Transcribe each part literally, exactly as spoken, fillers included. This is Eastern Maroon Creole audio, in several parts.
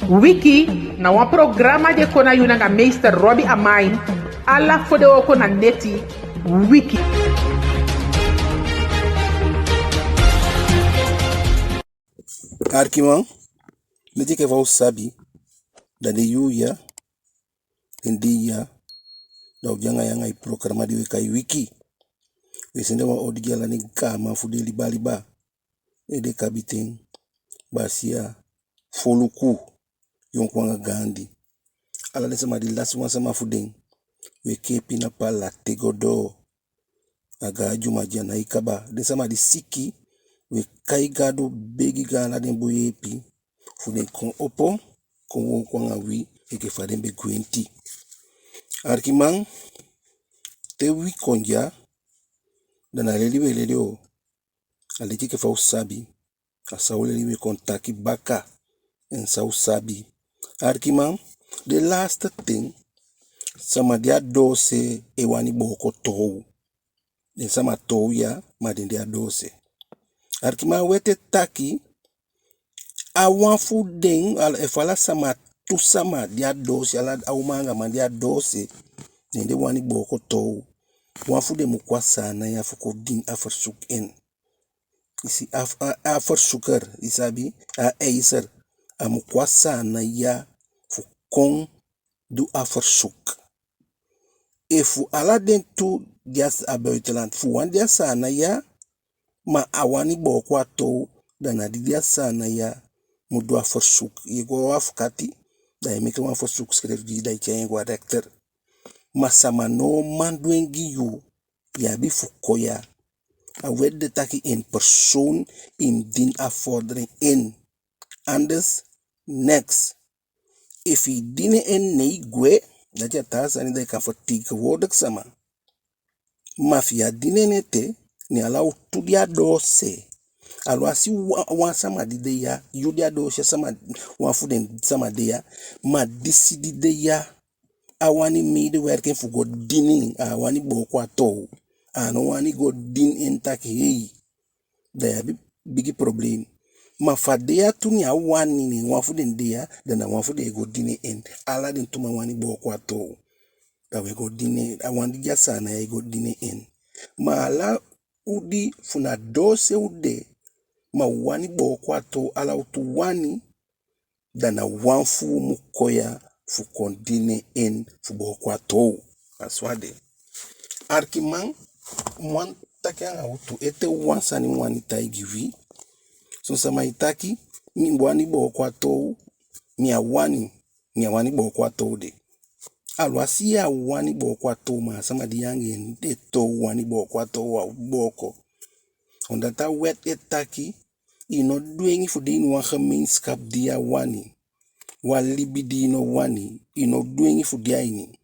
Wiki na wan programa di e kon na yu nanga meester Robbie Amain, ala fodewooko na neti. Wiki. Arkiman, neti enke fa u sabi, da den yuu ya, den dei ya, da u de anga yu anga i programa di we kai Wiki. We sende wan odi gi ala den kaaman fu den liba liba, ede kabiten, basiya, foluku, yonku anga gaandi. Ala den sama di lasi wan sama fu den, we kee pina pala te go doo. A gaan dyuma di a nái kaba. Den sama di siki, we kai Gadu, begi gi ala den bun yeepi, fu den kon opo, kon wooko anga wi enke fa den be gwenti. Arkiman, te wi kon ya, da na leli we leli o. A leti enke fa u sabi, a san u leli we kon taki baka, en san u sabi. Arkiman, den laatste ten, sama di a doose e wani booko toow. Den sama toow ya, ma den de a doose. Arkiman, a wet e taki, a wan fu den, ala, efu ala sama, tu sama di a doose, ala a uman anga man di a doose, den de wani booko toow, wan fu den mu kon a Saanan ya fu kon dini a verzoek in. I si, a, a, a verzoeker, i sabi, a eiser, a mu kon a Saanan ya fu kon du a verzoek. Efu ala den tu di a s-, a buitenland, fu wan de a Saanan ya, ma a wani booko a toow, da na di de a Saanan ya mu du a verzoek. Ye go a afkati, da ye meke wan verzoekschrift gi i, da i tyai en go a rechter. Ma sama no man du en gi yu, ye abi fu kon ya. A wet de taki in persoon i mu dini a vordering in. Anders niks. Efu i dini en, ne i gwe, dati a taa sani, da i kan vertegenwoordig sama. Ma efu ya dini en ete, ne ala u tu de a doose. Aluwasi wan, wan sama di de ya, yu de a doose, sama, wan fu den sama de ya, ma disi di de ya, a wani medewerking fu go dini en, a wani booko a toow. A no wani go dini en taki hei. Da i abi bigi problem. Ma efu a de ya tu, ne a wani, ne wan fu den de ya, da na wan fu den e go dini en. Ala den tu man wani booko a toow. Da we go dini en, a wan di de a Saanan ya e go dini en. Ma ala u di fu na doose u de, ma u wani booko a toow, ala u tu wani, da na wan fu u mu kon ya fu kon dini en fu booko a toow. A so a de. Arkiman, mi wani taki anga u tu ete wan sani mi wani taigi wi. Son sama e taki, mi wani booko a toow, mi á wani, mi á wani booko a toow de. Aluwasi ya wani booko a toow, ma a sama di yu anga en de toow wani booko a toow, a booko. Omdat a wet e taki, i no dwengi fu de ini wan gemeenschap di yu á wani. Wan libi di i no wani, i no dwengi fu de a ini.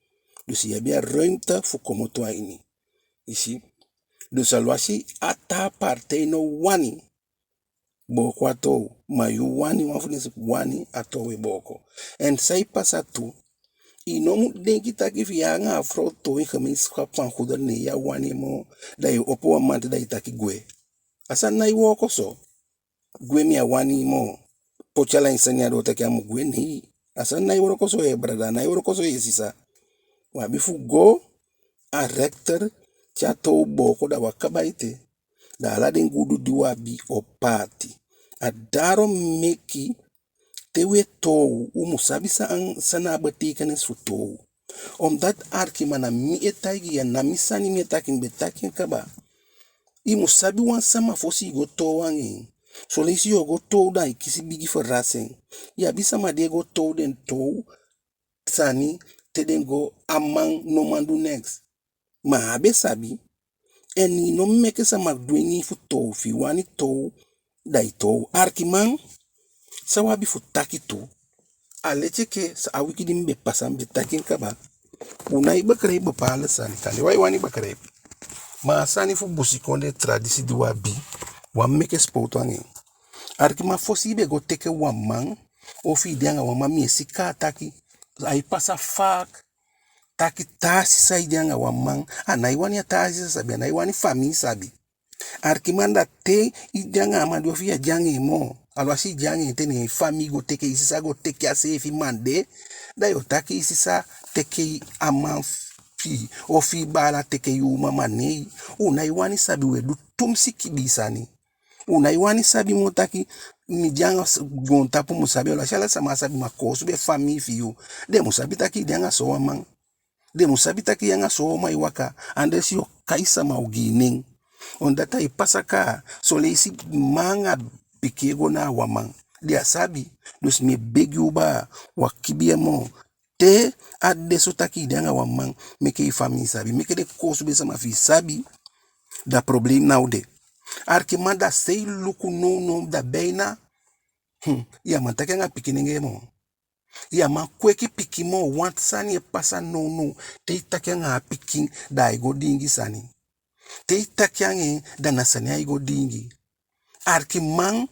Dus i abi a ruimte fu komoto a ini. I si? Dus aluwasi a taa partij no wani booko a toow, ma yu wani, wan fu den wani, a toow e booko. En san e pasa tu, i no mu denki taki efu yu anga a frow toow in gemeenschap van goederen, ne yu á wani en moo, da yu opo wan mamanten da i taki gwe. A sani nái wooko so. Gwe, mi á wani i moo. Poti ala en sani a doo, taki a mu gwe, nei. A sani nái wooko so, yee brada, a nái wooko so, yee sisa. U abi fu go a rechter, te a toow booko, da u á kaba ete. Da ala den gudu di u abi o paati. A daarom meke te u e toow, u mu sabi san, san na a betekenis fu toow. Omdat, arkiman, na mi e taigi yu, a ná mi sani mi e taki, mi be taki en kaba. I mu sabi wan sama fosi i go toow anga en. Son leisi yu o go toow, da i kisi bigi verrassing. I abi sama di e go toow, den toow sani, te den go, a man no man du niks. Ma a á be sabi. En i no mu meke sama dwengi i fu toow, efu i wani toow, da i toow. Arkiman, san u abi fu taki tu, a leti enke san a wiki di mi be pasa mi be taki en kaba. U nái begrijp bepaalde sani, kande u á e wani begrijp. Ma a sani fu busikondee tradisi di u abi, u á mu meke sipowtu anga en. Arkiman, fosi i be go teke wan man, ofu i de anga wan man, mi e si kaa taki, ai pasa vaak, taki taa sisa e de anga wan man, a nái wani a taa sisa sabi, a nái wani famii sabi. Arkiman, da te i de anga a man de, ofu yu á de anga en moo, Alwasi i de anga en ete, ne famii go teke, i sisa go teke a seefi man de, da yo taki i sisa teke a man fi i, ofu i baala teke i uman. Ma nei, u nái wani sabi, u e du tumisi kibii sani. U nái wani sabi moo taki mi de anga s-, goontapu mu sabi, alwasi ala sama á sabi, ma koosube famii fi yu, den mu sabi taki i de anga sowan man. Den mu sabi taki i anga sowan man e waka, anders yo kai sama ogii nen. Omdat ai pasa kaa, son leisi mma anga pikin e go na a wan man. Den á sabi. Dus mi e begi u baa, u á kibii en moo. Te a de so taki i de anga wan man, meke i famii sabi, meke den koosube sama fi i sabi, da problem ná o de. Arkiman, da san i luku nownow, da beina, hmm, ya man taki anga pikinnengee moo. Ya man kweki pikin moo. Wan sani e pasa nownow, te i taki anga a pikin, da ai go diingi sani. Te i taki anga en, da na sani ai go diingi. Arkiman,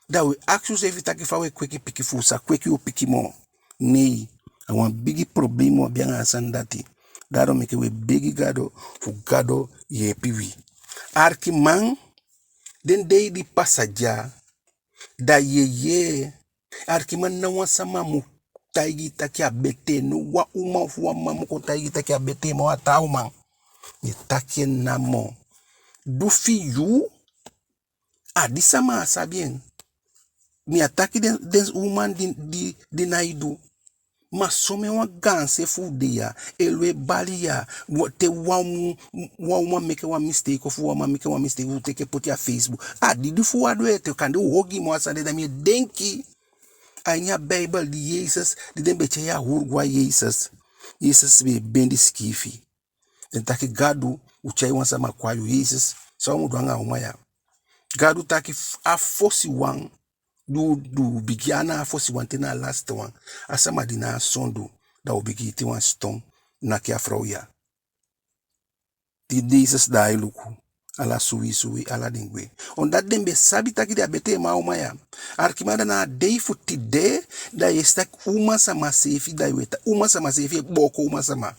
da u e akisi useefi taki fa u e kweki pikin, fu u sa kweki u pikin moo. Nei, a wan bigi problem u abi anga a sani dati. Dati o meke u e begi Gadu, fu Gadu yeepi wi. Arkiman, den dei di pasa dya, da yu e yee, arkiman, ná wan sama mu taigi i taki a betee, ná wan uman ofu wan man mu kon taigi i taki a betee moo a taa uman. Mi e taki en namo. Du fi yu, a di sama á sabi en. Mi á taki den, den uman di, di, di nái du. Ma somen wan gaanse fu u de ya, e lon e bali ya, wa-, te wan, wan uman meke wan mistake ofu wan man meke wan mistake, u teke poti a Facebook. A di di fu u á du ete, kande u ogii moo a sani de. Da mi e denki, a ini a Beibel di Jesesi, di den be tyai a huru go a Jesesi, Jesesi be e bendi sikiifi. Den taki: Gadu, u tyai wan sama kon a yu, Jesesi, san u mu du anga a uman ya? Gadu taki: F-, a fosi wan, di u, di u bigin, a ná a fosi wan te na a lasiti wan. A sama di ná a sondu, da u bigin iti wan siton naki a frow ya. Di Jesesi daai luku, ala suwii suwii, ala den gwe. Omdat den be sabi taki den á betee moo a uman ya. Arkiman, da na a dei fu tide, da yu e si taki uman sama seefi, da yu e ta-, uman sama seefi e booko uman sama.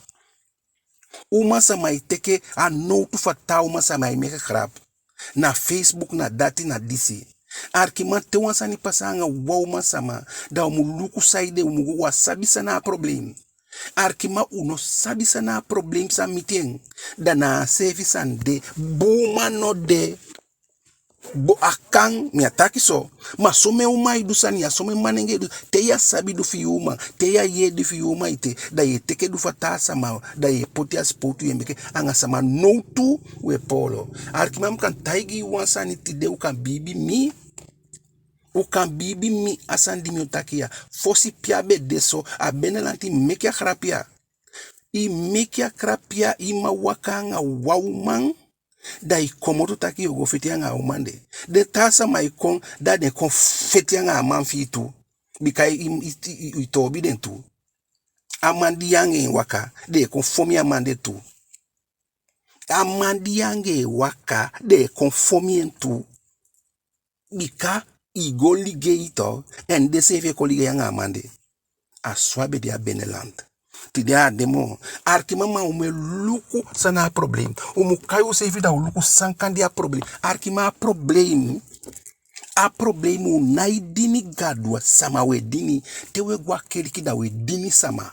Uman sama e teke a nowtu fu a taa uman sama e meke grap. Na Facebook, na dati, na disi. Arkiman, te wan sani pasa anga wan uman sama, da u mu luku saide u mu go, u á sabi san na a problem. Arkiman, u no sabi san na a problem san miti en. Da na a seefi sani de, bun uman no de. Bo, a kan, mi á taki so. Ma somen uman e du sani ya, somen manengee e du. Te yu á sabi, du fi yu uman. Te yu á yee, du fi yu uman ete. Da yu e teke du fu a taa sama, da yu e poti a sipowtu, yu e meke anga sama nowtu u e poolo. Arkiman, mi kan taigi yu wan sani tide, u kan biibi mi. U kan biibi mi, a sani di mi o taki ya. Fosi pe a be de so, a benelanti meke a grap ya. I meke a grap ya, i man waka anga wan uman, da i komoto taki yu o go feti anga a uman de. Den taa sama e kon, da den kon feti anga a man fi i tu. Bika i, i, i, i, i toobi den tu. A man di yu anga en waka, den e kon fon a man de tu. A man di yu anga en waka, den e kon fon en tu. Bika i go ligei tu, en denseefi e kon ligei anga a man de. A so a be de a benelanti. Tide a á de moo. Arkiman, ma u mu e luku san na a problem. U mu kai useefi, da u luku san kan de a problem. Arkiman, a problem, a problem u nái dini Gadu, a sama u e dini. Te u e go a keliki, da u e dini sama.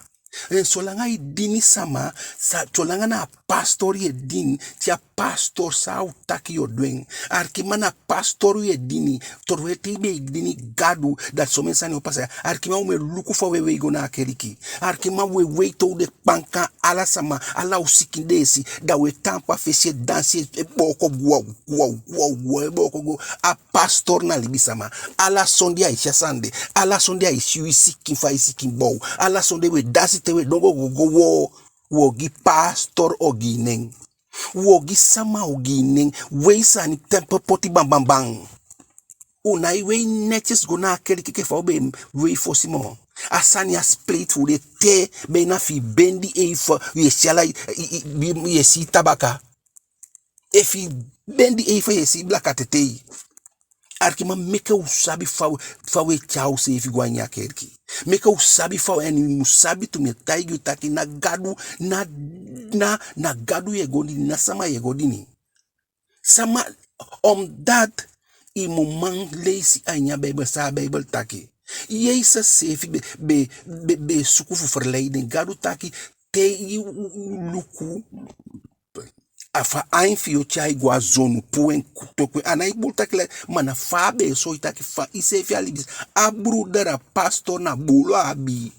En solanga i dini sama, sa, solanga na a pastor yu e dini, te a pastor, san a o taki yu o du en. Arkiman, na pastor yu e dini, toowe te i be e dini Gadu, da somen sani o pasa. Arkiman, u mu e luku fa u e wei go na a keliki. Arkiman, u e wei te u de kpankan, ala sama, ala u sikin den e si, da u e taampu a fesi e dansi, e booko gwaw, gwaw, gwaw, gwaw, e booko go. A pastor na libisama. Ala sonde ai si a sani de. Ala sonde ai si wi sikin, fa i sikin bow. Ala sonde u e dansi te u e dongo go go woo. U o gi pastor ogii nen. U o gi sama ogii nen. Wei sani, tempo poti ban ban ban. U nái wei netjes go na a keliki enke fa u be e wei fosi moo. A sani a spleet fu u de te, beina fi i bendi eive, yu e si ala, i, i, i, yu e si i tabaka. Efu i bendi eive, yu e si i blaka tetei. Arkiman, meke u sabi fa u, fa u e tyai useefi go a ini a keliki. Meke u sabi fa u, en u mu sabi tu, mi e taigi u taki na Gadu, na, na, na Gadu yu e go dini, ná sama yu e go dini. Sama, omdat I mu man leisi a ini a Beibel san a Beibel taki. Jeses seefi be, be, be, be e suku fu verleiden. Gadu taki te i, u, u, luku a fa a ain fi yu o tyai go a zonu, puu en ku, toku en. A nái bedoel taki lei, ma na fa a be e soi taki fa iseefi a libisama. A broeder, a pastor, na buulu a abi.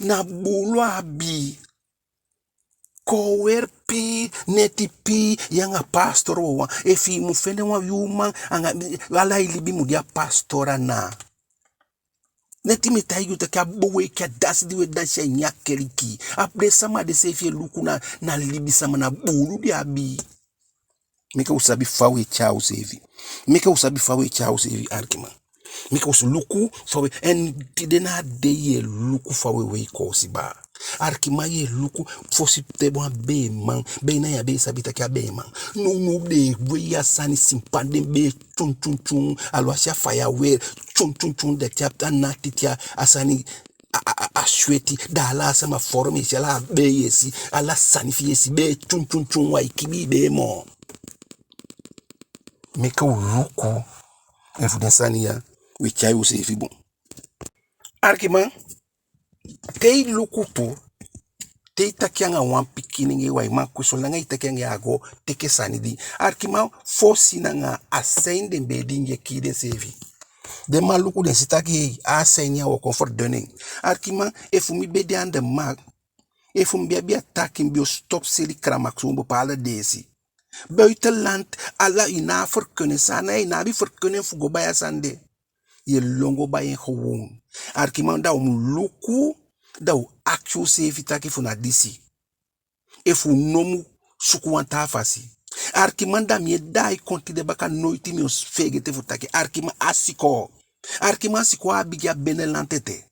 Na buulu a abi. Kowel pii, neti pii, yu anga pastor wawan. Efu i mu fende wan uman anga, ala i libi mu de a pastor ana. Neti mi e taigi u taki a bun weiki, a dansi di u e dansi a ini a keliki. A den sama de seefi e luku na, na libisama, na buulu den abi. Meke u sabi fa u e tyai useefi. Meke u sabi fa u e tyai useefi, alikiman. Meke u si luku fa u e, en tide na a dei yu e luku fa u e wei koosi baa. Alikiman, yu e luku fosi te wan beeman, beina yu á be e sabi taki a beeman. Nownow den e wei a sani, sinpa den bee tyun tyun tyun, alwasi a faya wei, tyun tyun tyun, dati a nati te a sani a, a, a, a sweti, da ala a sama forom yu e si, ala a bee yu e si, ala sani fi yu e si, bee tyun tyun tyun, wan e kibii bee moo. Meke u luku efu den sani ya u e tyai useefi bun. Alikiman, te i luku tu, te i taki anga wan pikinnengee, wan man, ku solanga i taki anga en a go teke sani di. Alikiman, fosi nanga a sein den be e diingi e kii denseefi. Den man luku, den si taki a sein ya u o kon verdun en. Alikiman, efu mi be de aan de macht, efu mi be abi a taki, mi be o stop seli karamaksu bepaalde deesi. Buitenland, ala i ná a vergunning, san na i ná abi vergunning fu go bai a sani de. Yu e lon go bai en gewoon. Alikiman, da u mu luku, da u akisi useefi taki efu na disi. Efu u no mu suku wan taa fasi. Alikiman, da mi e daai kon tide baka, noiti mi o feegete fu taki. Alikiman, a sikoo. Alikiman, a sikoo á bigin a binnenland ete.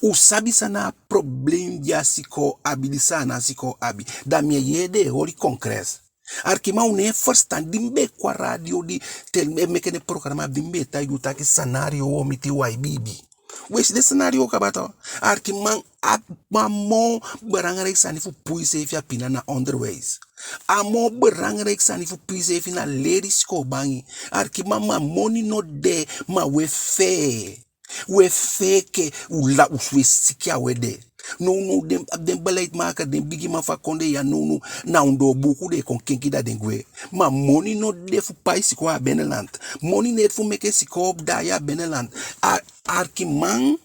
U sabi san na a probleem di a sikoo abi, di Saanan sikoo abi. Da mi e yee den e holi congres. Alikiman, u ná e ferstan, di mi be e kon a radio, di te mi e meke den programa, di mi be e taigi u taki scenario u o miti, u á e biibi. U e si den scenario kaba tu. Alikiman, a, a moo belangrijk sani fu puu iseefi a pina na onderwijs. A moo belangrijk sani fu puu iseefi na leli sikoo bangi. Alikiman, ma moni no de, ma u e fee. U e fee enke u la, u e siki a u ede. Nownow den, den beleidsmaker, den bigiman fu a kondee ya nownow, na ondoo buuku den e kon kenki, da den gwe. Ma moni no de fu pai sikoo a binnenland. Moni no de fu meke sikoo daai a binnenland. A, alikiman,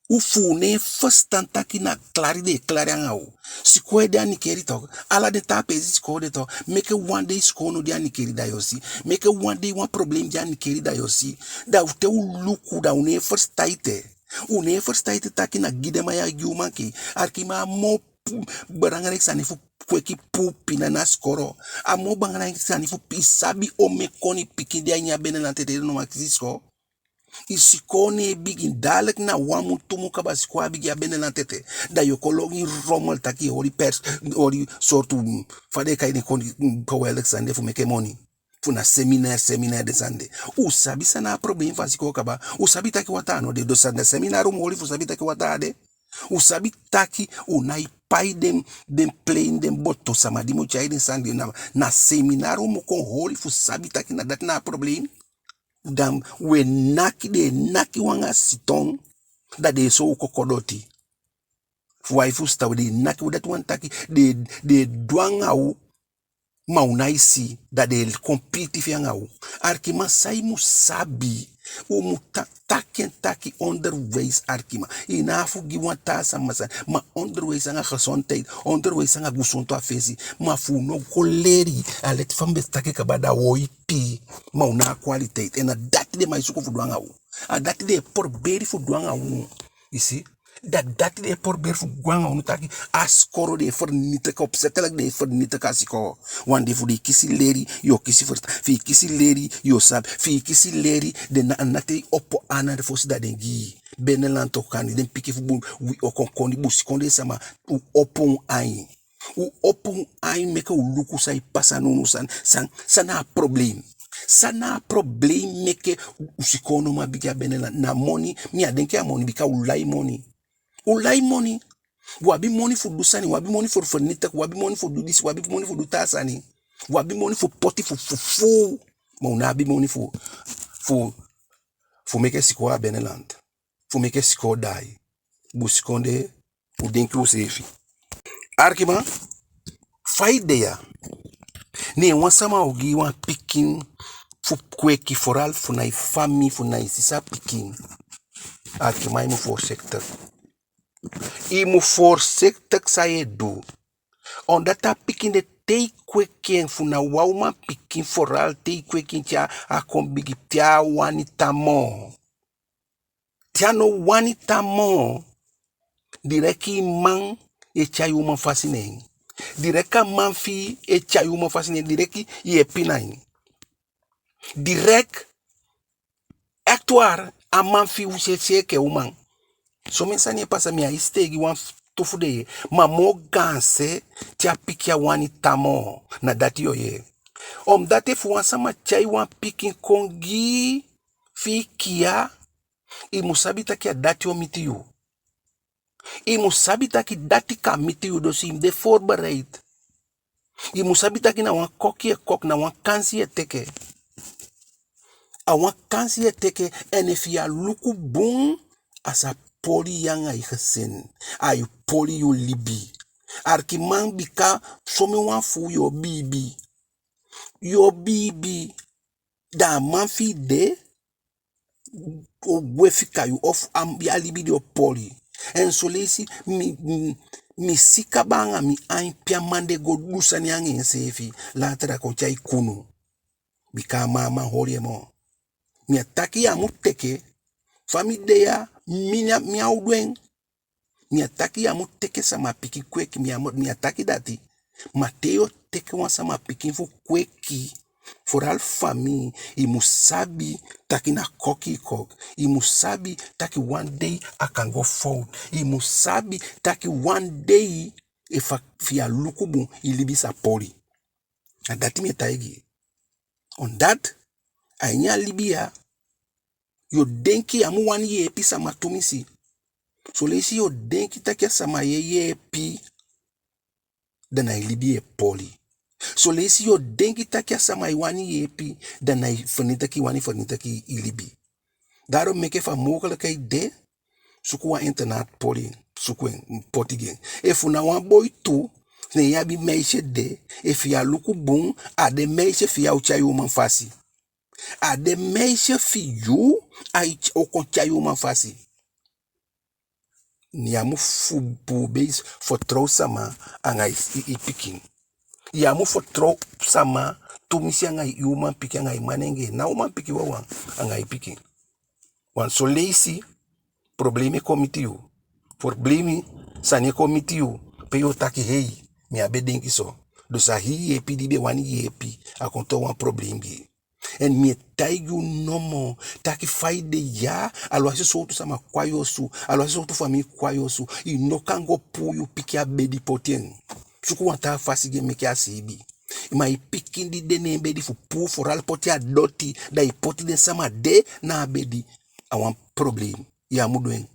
u fu u ná e ferstan taki na klari den e klari anga u. Sikoo e de a Nickerie toch. Ala den taa peesi sikoo de toch. Meke wan dei sikoo no de a Nickerie, da yu o si. Meke wan dei wan probleem de a Nickerie, da yu o si. Da u, te u luku, da u ná e ferstan ete. U ná e ferstan ete taki na gi den man ya gi u mankei. Alikiman, a moo pu-, belangrijk sani fu kweki puu pina na sikoo. A moo belangrijk sani fu pi-, sabi omen koni pikin de a ini a binnenland ete, den no man kisi sikoo. I sikoo ná e bigin, dadelijk na wan mun, tu mun kaba sikoo á bigin a binnenland ete. Da yu o kon lon ini rommel taki yu e holi pers-, holi sortu, mm, fa den e kai den koni, mm, geweldig sani de fu meke moni. Fu na seminair, seminair, den sani de. U sabi san na a probleem fu a sikoo kaba? U sabi taki wataa no de, dus a na seminair u mu holi fu sabi taki wataa á de? U sabi taki u nái pai den, den plein, den boto sama di mu tyai den sani de, na, na seminair u mu kon holi fu sabi taki na dati na a probleem? Da u e naki, den e naki u anga siton, da den e soi u kokodoti. Fu wai fusutan, den e naki u, dati wani taki den, den e du anga u, ma u nái si, da den e kon piiti fi en anga u. Alikiman, san i mu sabi, u mu ta-, taki en taki onderwijs, alikiman. I ná a fu gi wan taa sama sani, ma onderwijs anga gezondheid, onderwijs anga gusontu a fesi, ma fu u no go leli, a leti fa mi be taki kaba, da u o ipi, ma u ná a kwaliteit. En na dati den man e suku fu du anga u. A dati den e proberi fu du anga u. I si? Da dati den e proberi fu du anga unu, taki a sikoo den e vernietig, opzettelijk den e vernietig a sikoo. Want efu den kisi leli, yu o kisi ferstan. Fi i kisi leli, yu o sabi. Fi i kisi leli, den ná, ná te i opo ana fosi da den gi i. Binnenland toch, kande den pikin fu bun, wi o kon koni, busikondee sama, u opo un ain. U opo un ain, meke u luku san e pasa nownow, san, san, san na a probleem. San na a probleem meke u sikoo no man bigin a binnenland? Na moni, mi á denki a moni, bika u lai moni. U lai moni. U abi moni fu du sani, u abi moni fu vernietig, u abi moni fu du disi, u abi moni fu du taa sani. U abi moni fu poti fu, fu, fu, Ma u ná abi moni fu, fu, fu meke sikoo a binnenland. Fu meke sikoo daai. Busikondee, u denki useefi. Arkiman, fa i de ya, ne wan sama o gi i wan pikin fu kweki, vooral fu na i famii, fu na i sisa pikin. Arkiman, i mu voorzichtig. I mu voorzichtig san i e du. Omdat a pikin de, te i kweki en, fu na wan uman pikin vooral, te i kweki en te a kon bigi, te a á wani tan moo. Te a no wani tan moo, direct i man e tyai uman fasi ne en. Direct a man fi i e tyai uman fasi ne en, direct i e pina en. Direct, echt waar, a man fi i o si enke uman. Somen sani e pasa, mi á e siteegi wan tu fu den yee, ma moo gaanse, te a pikin á wani tan moo, na dati yo yee. Omdat efu wan sama tyai wan pikin kon gi i fi i kiya, i mu sabi taki a dati o miti yu. I mu sabi taki dati kan miti yu, dus i mu de voorbereid. I mu sabi taki na wan koki i e koki, na wan kansi i e teke. A wan kansi i e teke, en efu yu á luku bun, a sa poli yu anga i gezin. Ai poli yu libi. Arkiman, bika somen wan fu u yu o biibi. Yu o biibi. Da a man fi i de o gwe fika yu, ofu a libi de o poli. En son leisi mi, mi, mi si kaba anga mi ain pe a man de go du sani anga enseefi, later a kon tyai kunu. Bika a man á man holi en moo. Mi á taki yu á mu teke. Fa mi de ya, mi ná, mi á o du en. Mi á taki yu á mu teke sama pikin kweki, mi á mu, mi á taki dati. Ma te yu o teke wan sama pikin fu kweki, vooral famii, i mu sabi taki na koki i koki. I mu sabi taki wan dei a kan go fout. I mu sabi taki wan dei, efu a, fi yu á luku bun, i libi sa poli. A dati mi e taigi i. Omdat a ini a libi ya, yu o denki yu á mu wani yeepi sama tumisi. Son leisi yu o denki taki a sama yu e yeepi, da na i libi yu e poli. Son leisi yu o denki taki a sama i wani yeepi, da na i fernitiki, i wani fernitiki i libi. Daarom meke efu a mogelijkheid de, suku wan internaat poli en, suku en, poti gi en. Efu na wan boi tu, ne yu abi meisje de, efu yu á luku bun, a den meisje fi yu a o tyai uman fasi. A den meisje fi yu ai, o kon tyai uman fasi. Yu á mu fu, fu beisi fitoow sama anga i, i, i pikin. Yu á mu fitoow sama tumisi anga i uman pikin, anga i manengee, ná uman pikin wawan, anga i pikin. Want son leisi problemi e kon miti yu. Problemi, sani e kon miti yu, pe yu o taki: hei, mi á be denki so. Dus a hii yeepi di i be wani yeepi, a kon toon wan problemi gi yu. En mi e taigi yu nomo taki fa i de ya, aluwasi sowtu sama kon a yu osu, aluwasi sowtu famii kon a yu osu, i no kan go puu yu pikin a bedi poti en. Suku wan taa fasi gi en meke a siibi. Ma i pikin di de ne en bedi fu puu, vooral poti a doti, da i poti den sama de na a bedi, a wan problemi. Yu á mu du en.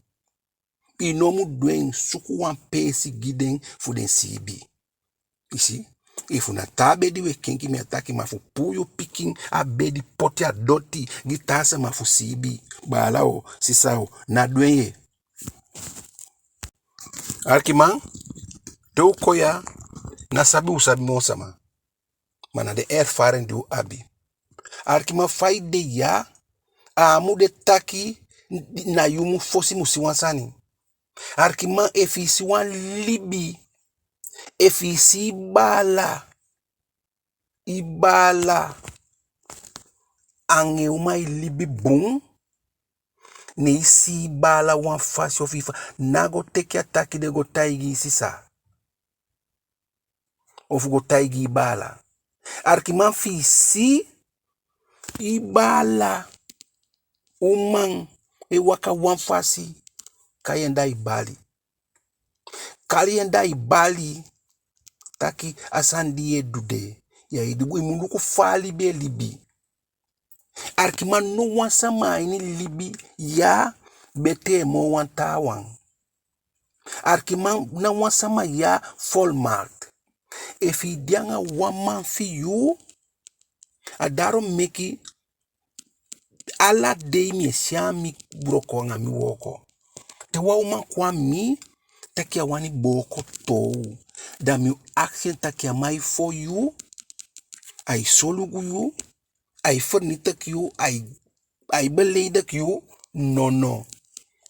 I no mu du en, suku wan peesi gi den fu den siibi. I si, efu na taa bedi wi e kenki, mi á taki, ma fu puu yu pikin a bedi, poti a doti gi taa sama fu siibi, baala o, sisa o, ná du en yee. Alikiman, te u kon ya, ná sabi u sabi moo sama. Ma na den ervaring di u abi. Alikiman, fa i de ya, a á mu de taki na yu mu fosi mu si wan sani. Alikiman, efu i si wan libi, efu i si i baala, i baala anga en uman e libi bun, ne i si i baala wan fasi ofu i fa, ná go teke a taki de go taigi i sisa. Ofu go taigi i baala. Alikiman, fi i si i baala uman e waka wan fasi, kai en da i bali. Kai en da i bali, taki a sani di yu e du de, yu á e du bun, i mu luku fa a libi e libi. Alikiman, no wan sama a ini libi ya betee moo wan taawan. Alikiman, ná wan sama ya volmaakt. Efu i de anga wan man fi yu, A daarom meke ala dei mi e si a mi wroko anga mi wooko. Te wan uman kon a mi taki a wani booko toow, da mi o akisi en taki a man e fon yu, ai solugu yu, ai fernitiki yu, ai, ai beleidiki yu, nono.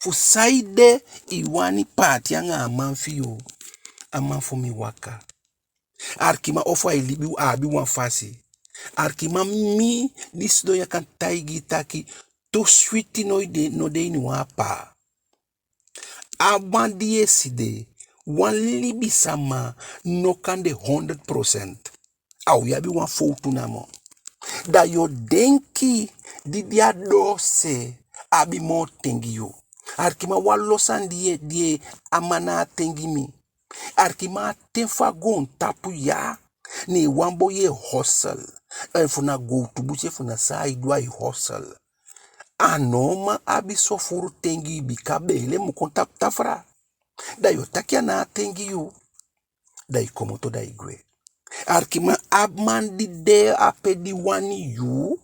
Fu saide i wani paati anga a man fi yu? A man fu mi waka. Arkiman, ofu ai libi, a abi wan fasi. Arkiman, mi di sidon ya kan taigi i taki tu switi no de, no de ini wan apaa. A man di yu e si de, wan libisama no kan de honderd procent. A o abi wan fowtu namo. Da yu o denki di, di a doose abi moo ten gi yu. Arkiman, wanlo sani di e, di e, a man ná a ten gi mi. Arkiman, a ten fu a goontapu ya, ne wan boi e hosel. Efu na gowtu busi, efu na san ai du, ai hosel. A no man abi so furu ten gi yu, bika beele mu kon tapu tafra. Da yu o taki a ná a ten gi yu. Da i komoto, da i gwe. Arkiman, a man di de ape di wani yu,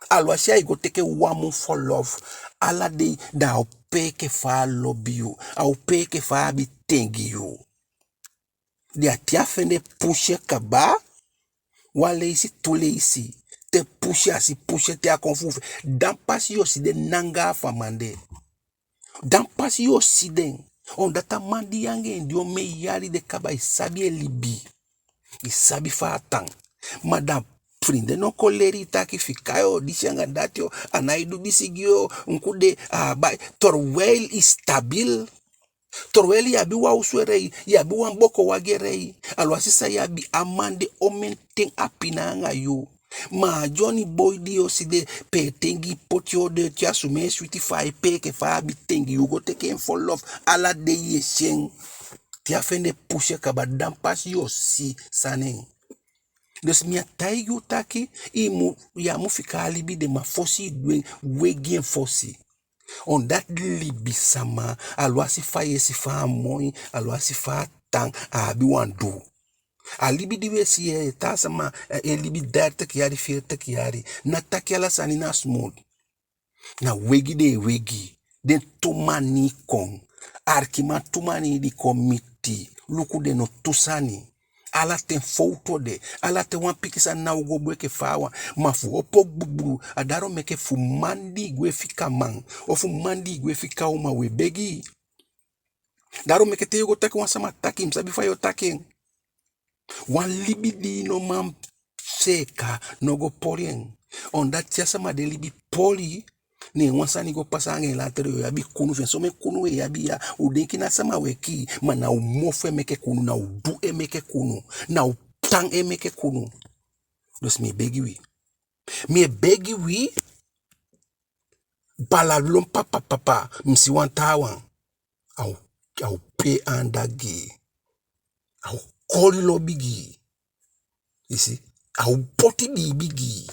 alwasi ai go teke wan mun verlof, ala dei, da a o pee enke fa a lobi yu, a o pee enke fa a abi ten gi yu. Da te a fende pusi en kaba, wan leisi, tu leisi, te pusi a si, pusi en te a kon fuufe, dan pas yu o si den nangaa fu a man de. Dan pas yu o si den. Omdat a man di yu anga en de omen yali de kaba, i sabi en libi. I sabi fa a tan. Ma da frinden no kon leli i taki fika yu, disi anga dati o, a nái du disi gi yu o, unku de, a bai, terwijl i stabiel. Terwijl i abi wan osu e lei, i abi wan boko wagi e lei. Alwasi san i abi, a man de omen ten a pina anga yu. Ma a dyoni boi di yu o si de, pe ten gi i poti o de te a sumee switi, fa ai pee enke fa a abi ten gi yu, go teke en verlof, ala dei yu e si en. Te a fende pusi en kaba, dan pas yu o si san na en. Dus mi á taigi yu taki i mu, yu á mu fika a libi de, ma fosi i du en, wegi en fosi. Omdat libisama, alwasi fa yu e si fa a moi, alwasi fa a tan, a abi wan du. A libi di wi e si, eh, taa sama, eh, e libi dertig yali, veertig yali. Ná taki ala sani na smooth. Na wegi den e wegi. Den tu manii kon. Arkiman, tu manii di kon miti. Luku, den no tu sani. Ala ten fowtu o de. Ala ten wan pikin sani ná o go bun enke fa a wani. Ma fu opo gbugbuu, a dati o meke fu man di i gwe fika man, ofu man di i gwe fika uman, wi e begi. Dati o meke te yu o go taki wan sama taki, i mu sabi fa yu o taki en. Wan libi di i no man seeka, no go poli en. Omdat te a sama de libi poli, ne wan sani go pasa anga en later, yu o abi kunu fi en. Somen kunu wi e abi ya, u denki na sama wi e kii, ma na u mofu e meke kunu, na u du e meke kunu, na u tan e meke kunu. Dus mi e begi wi. Mi e begi wi, baala lon papa papa, mi si wan taawan. A o, a o pee anda gi i. A o koli lobi gi i. I si? A o poti biibi gi i.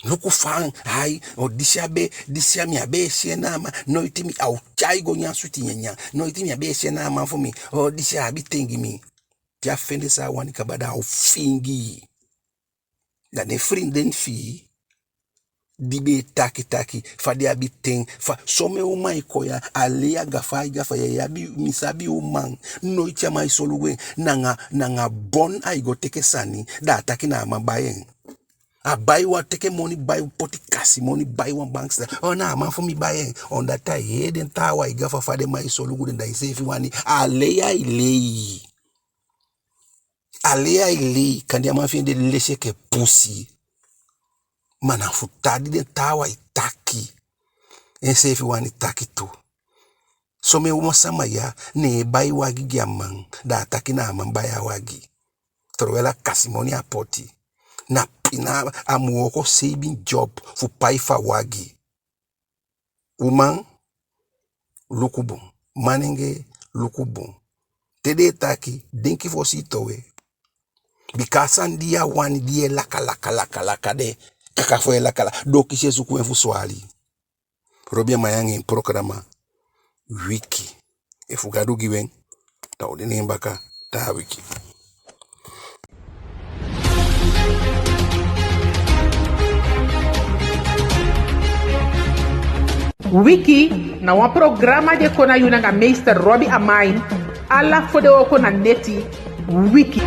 Luku fa, ai, o disi a be, disi a mi á be e si en na a man, noiti mi, a o tyai go nyan switi nyanyan. Noiti mi á be e si en na a man fu mi, o disi a abi ten gi mi. Te a fende san a wani kaba, da a o fiingi i. Da den frinden fi i di be e taki taki fa den abi ten, fa somen uman e kon ya, a lei a gafa, ai gafa ya, i abi, mi sabi uman, noiti a man e solugu en, nanga, nanga bon ai go teke sani, da a taki na a man bai en. A bai wan, teke moni bai, poti kasi moni bai wan bankstel, o na a man fu mi bai en. Omdat a yee den taawan e gafa fa den man e solugu den, da enseefi wani, a lei ai lei. A lei ai lei, kande a man fi en de lesi enke pusi. Ma na fu taa di den taawan e taki, enseefi wani taki tu. Somen uman sama ya, ne en bai wagi gi a man, da a taki na a man bai a wagi. Terwijl a kasi moni a poti. Na pina, a mu wooko seibin job fu pai fu a wagi. Uman, luku bun. Manengee, luku bun. Te den e taki, denki fosi i towe. Bika a sani di yu á wani, di yu e laka laka laka laka de, kaka fu yu e laka laka, dookisi e suku en fu swali. Robi Amain anga en programa Wiki. Efu Gadu gi u en, da u de ne en baka taa wiki. Wiki na wan programa di e kon na yu nanga meester Robbie Amain, ala fodewooko na neti. Wiki.